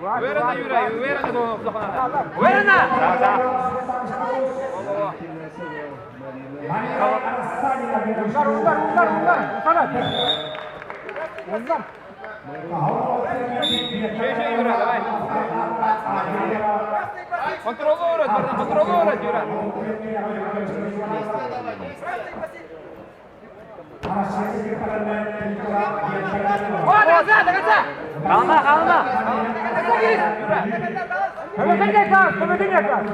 Уверенно, Юра, уверенно, Уверенно! Удар, удар, удар, удар. Удар. Еще, Юра, давай. Контролировать, братан, контролировать, Юра. О, до конца, до конца! Kalma kalma. Юра! Көмөтүн каас, көмөтүн каас.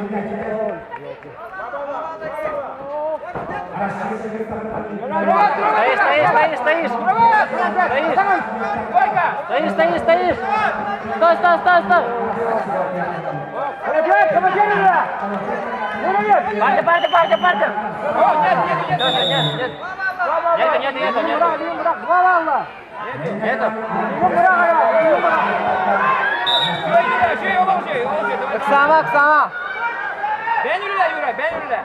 Стоишь, стоишь, стоишь, стоишь. Стоишь. Стоишь, стоишь, стоишь. Стой, стой, стой, стой. Көмөтүн, көмөтүн Юра. Юра, Юра. Парты, парты, парты, парты. О, нет, нет, нет, Нет, нет, нет. Нет, нет, нет, нет. Бырақ, бырақ, два балла. Нет. Бырақ, бырақ. Еще, Юра, еще, еще, еще, давай. Оксана, Оксана. Бен Юра, Юра, Бен Юра.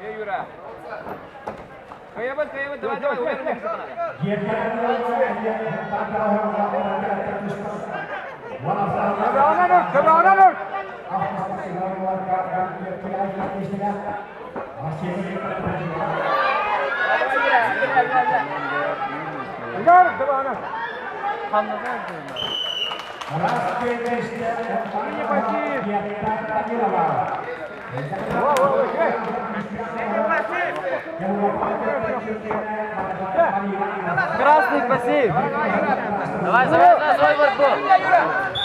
Эй, Юра. Каябат, каябат, давай, давай, уверенно надо. Көмөтүн, көмөтүн. Удар, көмөтүн. Красный пассив. Давай, завязывай свою борьбу.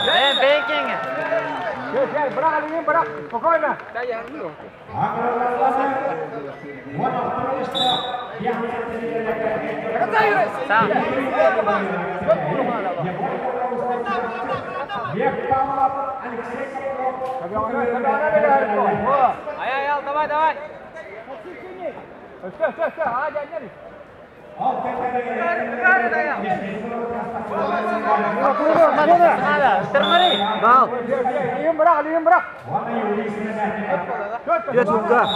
Бен, бейкинг. Бырақ, алин, бырақ. Спокойно. Сам. Ай, ай, ай, давай, давай. Все, все, все. А, дядя, Надо, штурмари. Бал. Алин, бырақ, алин, бырақ. Пять уга.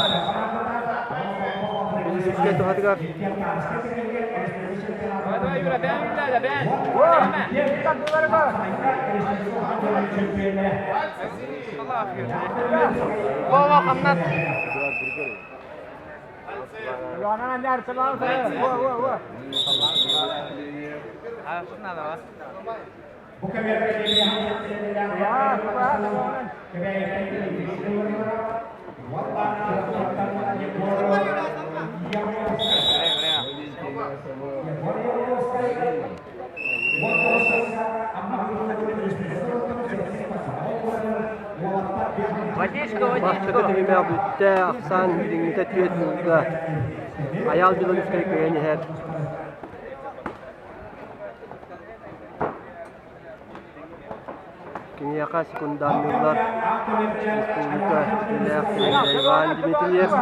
Белорусская тухатыгар. Давай, давай, Юра, Бен Юра, Бен. Вова, хамнат. Водичку, Бастакы водичку. түһүмэх бүттэ, ахсаан билиҥҥитэ түөрт ньуурга. Айаал Белорусскай кыайан иһэр. Киниэхэ секунданныыллар республика үтүөлээх тренерэ Иван Дмитриев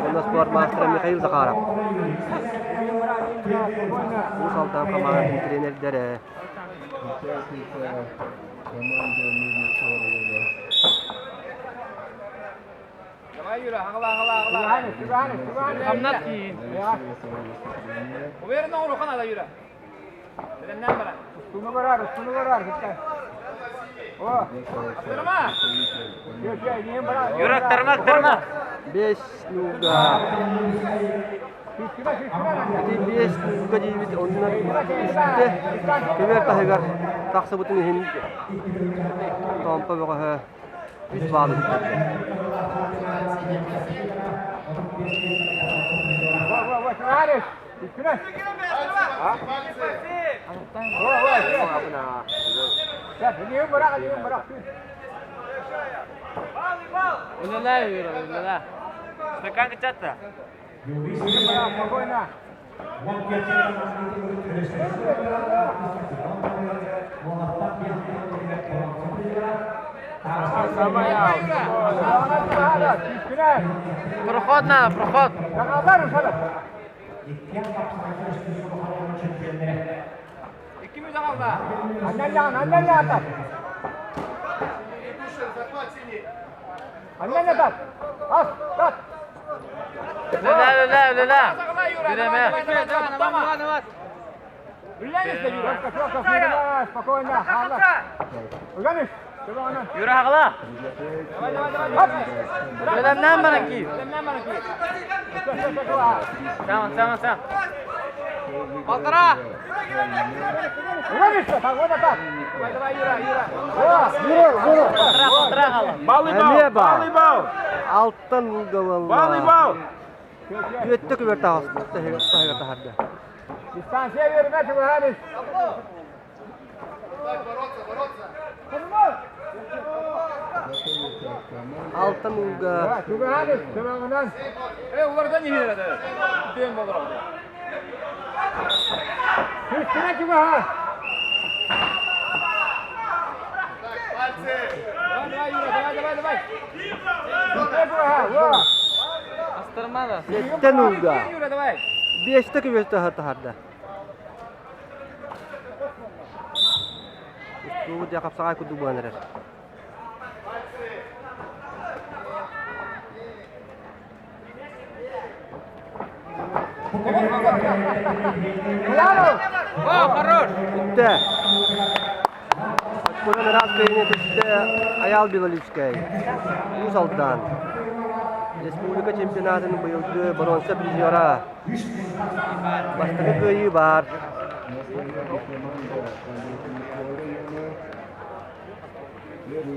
уонна спорт маастара Михаил Захаров. Уус Алдан хамаандатын тренердэрэ. Участница команды Мирного района. Давай, Юра, аңла, аңла, аңла. Хамнат кийин. Уверенно урухан ала, Юра. Билемнен бара. Астырма. Юра, тырмак, тырмак. Бес ньуурга. Ити биэс ньуурга диибит онно үстэ көбүөр таһыгар тахсыбытын иһин Томпо бөҕөһө үс баалы сүтэрдэ. Үлэлээ, Юра, үлэлээ. Стакан кычатта. Спокойно. Проход надо, проход. Үлэлээ, үлэлээ, үлэлээ. Бириэмэ. Спокойно. Юра хаҕала. Бэлэмнээн баран киир. Саҥа, саҥа, саҥа. Полтора. Полтора, полтора хаала. Балый бал, Эмиэ баар. балый бал, Алтан ууга балый буолла. бал. Түөттэ көбөр таһыгар таһарда. Дистанция берме, Чугуһанис. Алтан ууга Чугуһанис, чугуһанан. Үстүнэ чугаһа. Үстүнэ чугаһа. Во. Астырма да. сэттэн ууга. Биэстэ көбөр таһарда. Устуубут дьэ хапсаҕай курдук буолан эрэр. Браво! О, хорош. Бүттэ. Очконан ыраас кыайыыны түстэ Айаал Белолюбскай. Уус Алдан. Республика чемпионатын быйылгы боруонса призера. Бастакы кыайыы баар. Настоящая команда Андрей Михайловна.